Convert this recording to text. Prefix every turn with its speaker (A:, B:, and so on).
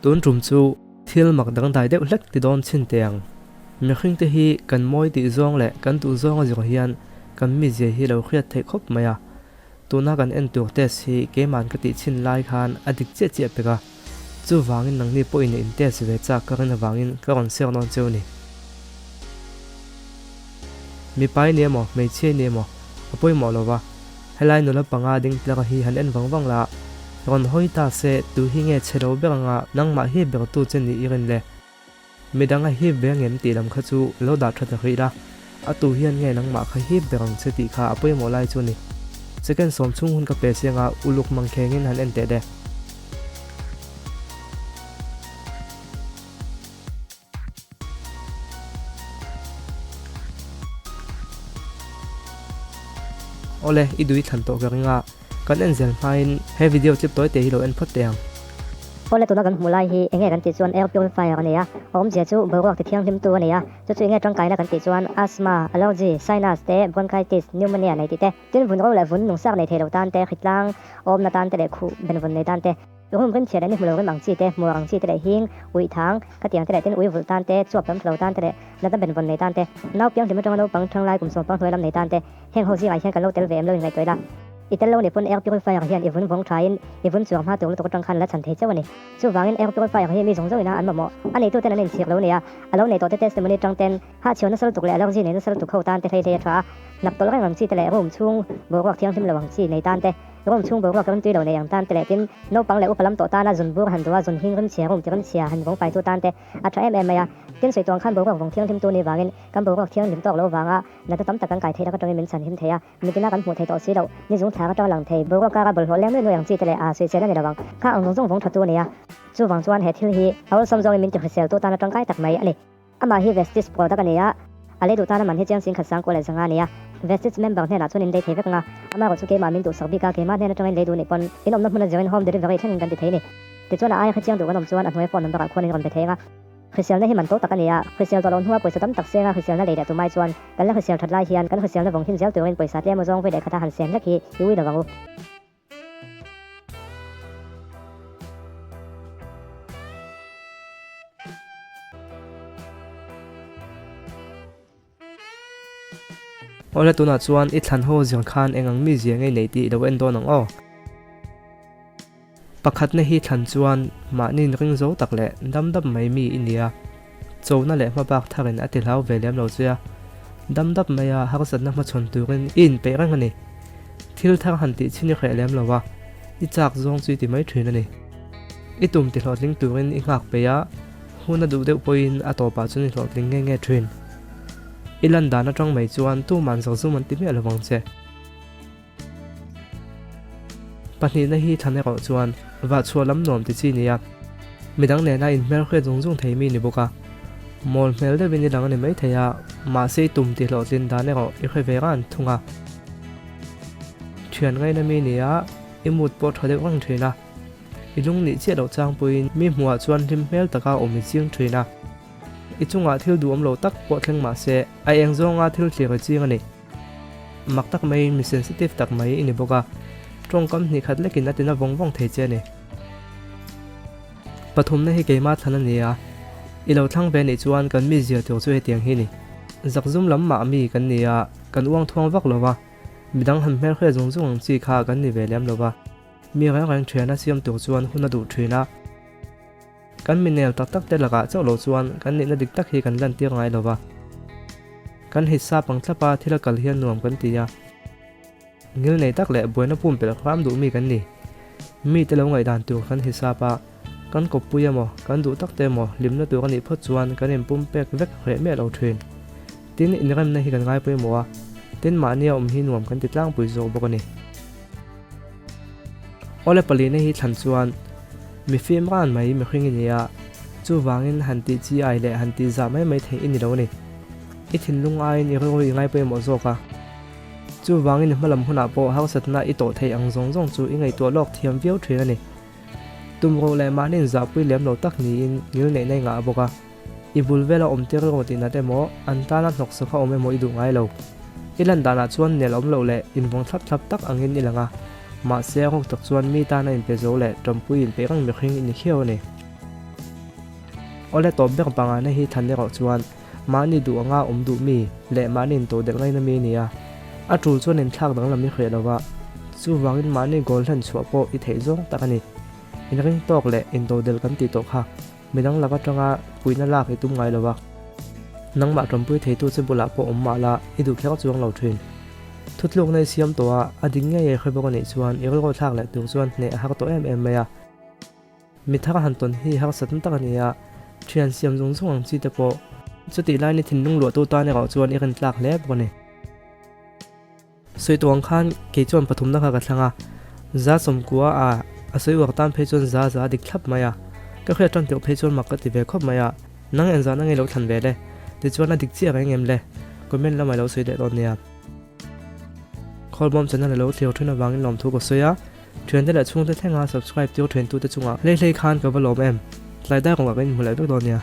A: Tun tum chu thil mak dangdai deuh hlek ti dawn chhin teh ang. Mihring te hi kan mawi tih zawng leh kan duh zawng a zir hian kan mizia hi lo hriat theih khawp mai a. Tuna kan en tur test hi keiman ka tih chhin lai khan a dik chiah chiah pek a. Chuvangin nangni pawhin in test ve chak ka rin avangin ka rawn share dawn cheu ni. Mipa i ni emaw, hmeichhia i ni emaw, a pawimawh lo va. Helai nula panga ding tlaka hi han en vang vang la, rawn hawi ta se tu hi nge chhe lo ber anga nangmah hi bertu che nih i rin le? Midang a hip ve angem tih lam kha chu lo dah tha ta hrih la, a tu hian nge nangmah kha hip ber ang che tih kha a pawimawh lai chu a ni. Second sawm chhung hun ka pe chiang a, uluk mangkhengin han en teh le. Awle, i duh i thlan tawh ka ring a, kan en zel hmain he video clip tawi te hi lo en phawt teh ang.
B: Awle, tuna kan hmuh lai hi enge kan tih chuan air purifier a ni a, a awmzia chu boruak ti thianghlim tu a ni a, chu chu enge tangkaina kan tih chuan asthma, allergy, sinus te, bronchitis, pneumonia nei tih te, tin vun ro leh vun nungsak nei thei lo tan te, hritlang awmna tan te leh khuh benvun nei tan te. Room rim chhiat leh ni hmu lo rim ang chi te, hmuar ang chi te leh hing, uih thang, ka tiang te leh tin ui vulh tan te, chuap lam thlo tan te leh natna benvawn nei tan te, nau piang hlim atanga naupang thang lai kum sawmpang hnuai lam nei tan te, heng ho zingah hian kan lo tel ve em lo inngaihtuah ila. I tel lo nih pawn air purifier hian i vun vawng tha in i vun chuang hma tur lutuk atang khan la chhan thei chauh a ni. Chuvangin air purifier hi mi zawng zawng ina an mamawh a neitu ten an inchhir lo nia, a lo nei tawh te testimony tang ten ha chhiau nasa lutuk leh allergy nei nasa lutuk ho tan te hlei hlei a tha a, hnap tawlh reng ang chi te leh room chhung boruak thianghlim lo ang chi nei tan te, Room chhung boruak ram tui lo nei ang tan te leh tin, naupang leh upa lam tawh tana zun bur han duh a, zun hing rim chhia, room ti rim chhia han vawng faitu tan te a tha em em mai a. Tin, sawi tuang khan boruak vawng thianghlim tu ni vangin kan boruak thianghlim tawk lo vanga natna tam tak kan kai theih lak atangin min chhan him thei a, mitina kan hmuh thei tawh si loh, ni zung thlar atanga lang thei, boruak kara bawlhhlawh leng nuai nuai ang chi te leh a sawi chhiat a ni lo ang. Kha ang zawng zawng vawng tha tu a ni a. Chuvang chuan he thil hi a awlsam zawngin min ti hrisel tu tana tangkai tak mai a ni. Amah hi Vestige product a ni a, a lei duh tana man hi chiang sing khat sang kual leh zanga a ni a. Vestige member hnenah chuan in lei thei vek ang a, amah erawh chu keimah min duhsak bik a, keimah hnen atangin lei duh nih pawn in awmna hmun a zirin home delivery thlengin kan ti thei a ni. Tichuan a aia hrechiang duh kan awm chuan a hnuaia phone number ah khuan in rawn be thei ang a. Hriselna hi man to tak a ni a, hrisel tawh loh hnua pawisa tam tak senga hriselna lei leh tumai chuan kan la hrisel that lai hian kan hriselna vawng him zel turin pawisa tlem aw zawng vawi leh khata han sen hlek hi i ui lovang u.
A: Awle tunah chuan i thlan ho zir khan eng ang mi zia ngei nei tih i lo en dawn ang aw. Pakhatna hi thlan chuan mahni ring zo tak leh dam dap mai mi i nia. Chona leh hmabak tharin a ti hlau ve lem lo che a, dam dap maia harsatna hmachhawn turin i inpeih reng a ni. Thil thar han tih chhin i hreh lem lo a, i chak zawng chu i ti mai thin a ni. I tum ti hlawhtling turin i nghak peih a, hun a duh deuh pawhin a tawpah chuan i hlawhtling nge nge thin. I lan dan atang mai chuan tuman zakzum an ti miah lo vang che. Pahnihna hi thlan erawh chuan vahchhuah lam nuam ti chi nia, midang nena inhmelhriat zung zung thei mi ni bawk a. Mawl hmel deuhin i lang a ni maithei a, mahse i tum tih hlawhtlin dan erawh i hre ve ran thung a. Thian ngaina mi nia, i mood pawh tha deuh reng thin a. I lung nih chiah loh chang pawhin mi hmuhah chuan hlim hmel taka awm i ching thin a. I chungah thil duhawm lo tak pawh thleng mahse a eng zawnga thil thlir i ching a ni. Mak tak maiin mi sensitive tak mai i ni bawk a, tawngkam hnih khat lekin a tina vawng vawng thei che a ni. Pathumna hi keimah thlan a ni a, i lo thlang ve nih chuan kan mi zir tur chu hetiang hi ni. Zakzum lam mah mi kan ni a, kan uang thuang vak lo va, midang han hmelhriat zung zung ang chi kha kan ni ve lem lo va. Mi reng reng thiana siam tur chuan hun a duh thin a. Kan mi nel tak tak te lakah chauh lo chuan kan nihna dik tak hi kan lantir ngai lo va. Kan hisa pang thlapa thil a kal hian nuam kan ti a. Ngil nei tak leh buaina pumpelh hram duh mi kan ni. Mi te lo ngaihdan tur kan hisap a, kan kawppui emaw, kan duh tak te emaw hlimna tur a nih phawt chuan kan inpumpek vek hreh miah lo thin. Tin, inremna hi kan ngai pawimawh a, tin mahnia awm hi nuam kan ti tlangpui zawk bawk a ni. Awle palina hi thlan chuan mi fim ran mai mihring i ni a, chuvangin han tih chi ai leh han tih zah mai mai theih i ni lo a ni. I thinlung aiin i rilru i ngai pawimawh zawk a. Chuvangin i hmalam hunah pawh harsatna i tawh theih ang zawng zawng chu i ngaihtuah lawk thiam viau thin a ni. Tumruh leh mahni inzahpui lem lo tak niin ngilneihna i ngah bawk a. I bul vela awm tir rawh tih nat emaw, an tana hnawksak a awm emaw i duh ngai lo. I lan danah chuan nel awm loh leh invawng thlap thlap tak angin i lang a, mahse a rawk tak chuan mi tana inpe zo leh ṭampui inpeih reng mihring i ni khiau a ni. Awle tawp ber pangana hi thlan erawh chuan mahni duh anga awm duh mi leh mahni intodelh ngaina mi a ni a. A tul chuan inthlak danglam i hreh lo va, chuvangin mahni goal hlen chhuah pawh i theih zawng tak a ni. Inring tawk leh intodelh kan tih tawh kha midang lak atanga puihna lak i tum ngai lo va. Nangmah tanpui theitu che bulah pawh awm mah la i duh kher chuang lo thin. Thutlukna i siam tawh a, a ding ngei ei hre bawk a nih chuan i rilru thlak leh tur chuan hneh a har tawh em em mai a. Mi thar han tawn hi harsatna tak a ni a, thian siam zung zung ang chi te pawh. Chutih lain i thinlung luahtu tan erawh chuan i rintlak hle bawk a ni. Sawi tuang khan kei chuan pathumna kha ka thlang a, za sawmkua a a sawi uar tan phei chuan za za a dik thlap mai a, ka hriat tan tirh phei chuan mak ka ti ve khawp mai a, nang engzahna ngei lo thlan ve le? Tichuan a dik chiah reng em le? Comment lamah i lo sawi leh dawn nia. Khawlbawm channel a lo thlir thin avangin lawmthu ka sawi a, thiante leh chhungte thlenga subscribe tir thentute chungah hlei hlei khan ka va lawm em? Tlai dar kawngah kan inhmu leh vek dawn nia.